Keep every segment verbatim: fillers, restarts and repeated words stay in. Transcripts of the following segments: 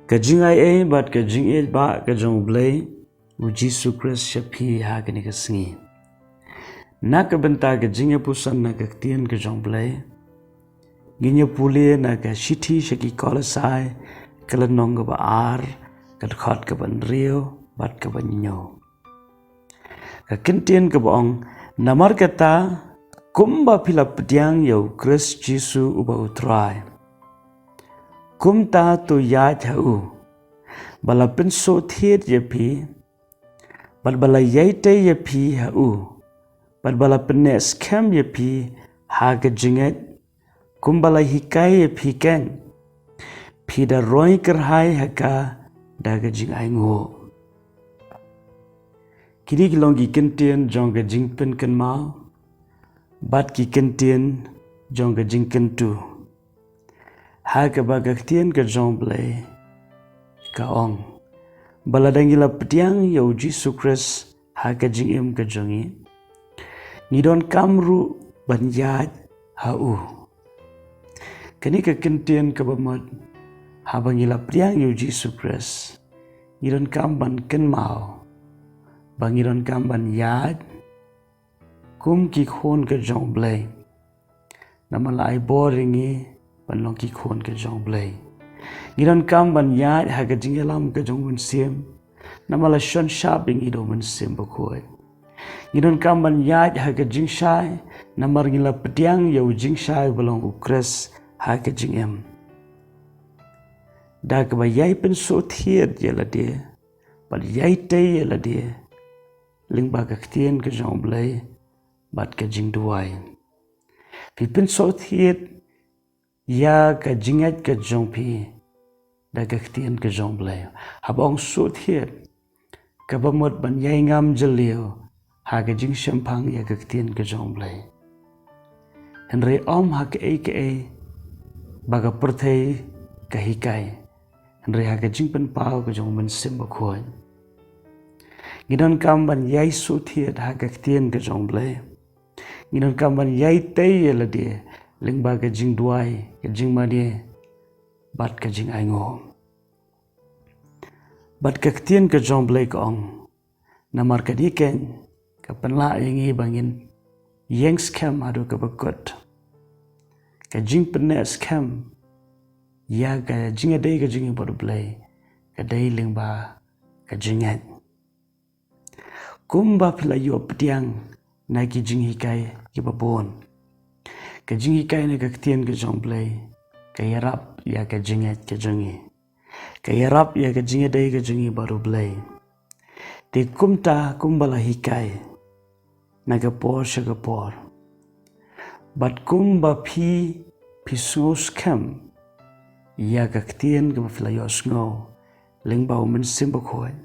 Ka jingaiei bad ka jingïeit ba ka jong U Blei, U Jisu Khrist sha phi ha kane ka sngi. Na ka bynta ka jingïapuson na ka ktien ka jong U Blei, ngin ïa pule na ka shithi sha ki Kolosai, ka lynnong kaba ar, ka dkhot kaba hynriew bad kaba hynñiew. Ka kyntien kaba ong, namar kata, kumba phi la pdiang ïa U Khrist Jisu uba U Trai, kumta to ïaid ha u, ba la pynsohthied ïa phi, bad ba la ïai tei ïa phi ha u, bad ba la pynneh skhem ïa phi ha ka jingngeit, kumba la hikai ïa phi keiñ, phi da roi kyrhai ha ka da ka jingainguh. Kine ki long ki kyntien jong ka jingpynkynmaw bad ki kyntien jong ka jingkyntu, ha kaba ka ktien ka jong U Blei ka ong, ba lada ngi la pdiang ïa U Jisu Khrist ha ka jingim ka jong ngi, ngi donkam ruh ban ïaid ha u. Kane ka kyntien kaba mut, haba ngi la pdiang ïa U Jisu Khrist, ngi donkam ban kynmaw ba ngi donkam ban ïaid kum ki khun ka jong U Blei. Namar la ai bor ïa ngi ban long ki khun ka jong U Blei. Ngi donkam ban ïaid ha ka jingïalam ka jong U Mynsiem, namar la shon shap ïa ngi da U Mynsiem Bakhuid. Ngi donkam ban ïaid ha ka jingshai, namar ngi la pdiang ïa u jingshai ba long U Khrist ha ka jingim. Da kaba ïai pynsohthied ïa lade bad ïai tei ïa lade lyngba ka ktien ka jong U Blei bad ka jingduwai. Phi pynsohthied ïa ka jingngeit ka jong phi da ka ktien ka jong U Blei. Haba ong sohthied, kaba mut ban ïai ngam jylliew ha ka jingshemphang ïa ka ktien ka jong U Blei. Hynrei ym ha kaei kaei ba ka pyrthei ka hikai, hynrei ha ka jingpynpaw ka jong U Mynsiem Bakhuid. Ngi donkam ban ïai sohthied ha ka ktien ka jong U Blei. Ngi donkam ban ïai tei ïa lade lyngba ka jingduwai, ka jingmane bad ka jingainguh. Bad ka ktien ka jong U Blei ka ong, namar ka dei keiñ ka pynlah ïa ngi ba ngin ïeng skhem haduh kaba kut, ka jingpynneh skhem ïa ka jingïadei ka jong ngi bad U Blei ka dei lyngba ka jingngeit. Kumba phi la ïoh pdiang na ki jinghikai kiba bun. Ka jinghikai na ka ktien ka jong U Blei ka ïarap ïa ka jingngeit ka jong ngi, ka ïarap ïa ka jingïadei ka jong ngi bad U Blei. Te kumta kumba la hikai na ka por sha ka por, bad kumba phi, phi sngew skhem ïa ka ktien kaba phi la ïohsngew lyngba U Mynsiem Bakhuid,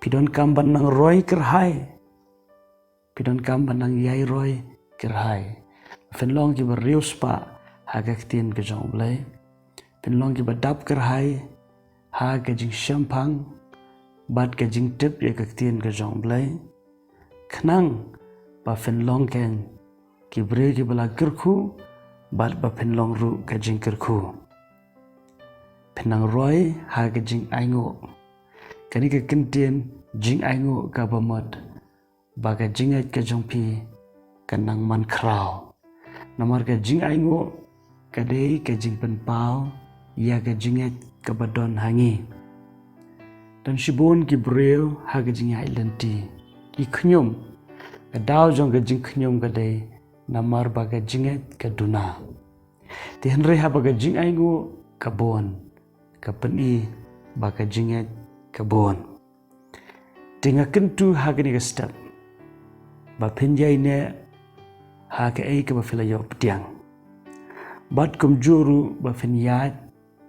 phi donkam ban nang roi kyrhai. Phi donkam ban nang ïai roi kyrhai. Phin long kiba riewspah ha ka ktien ka jong U Blei. Phin long kiba dap kyrhai ha ka jingshemphang bad ka jingtip ïa ka ktien ka jong U Blei, khnang ba phin long keiñ ki briew kiba la kyrkhu bad ba phin long ruh ka jingkyrkhu. Phin nang roi ha ka jingainguh. Kane ka kyntien jingainguh kaba mut ba ka jingngeit ka jong phi kan nang man khraw. Namar ka jingainguh ka dei ka jingpynpaw ïa ka jingngeit kaba don ha ngi. Don shibun ki briew ha ka jingïaid lynti ki khñium. Ka daw jong ka jingkhñium ka dei namar ba ka jingngeit ka duna. Te hynrei haba ka jingainguh ka bun, ka pyni ba ka jingngeit ka bun. Te nga kyntu ha kane ka step ba phin ïai neh ha kaei kaba phi la ïoh pdiang, bad kumjuh ruh ba phin ïaid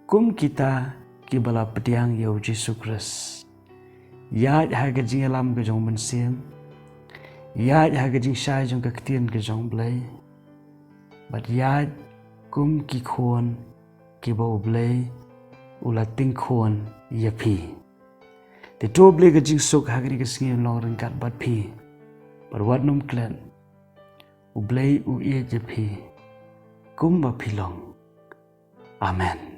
kum kita kiba la pdiang ïa U Jisu Khrist. Ïaid ha ka jingïalam ka jong U Mynsiem, ïaid ha ka jingshai jong ka ktien ka jong U Blei, bad ïaid kum ki khun kiba U Blei u la tyngkhun ïa phi. Te to U Blei ka jingsuk ha kane ka sngi un long ryngkat bad phi, bad wat nym klet. U Blei u ïeit ïa phi kumba phi long. Amen.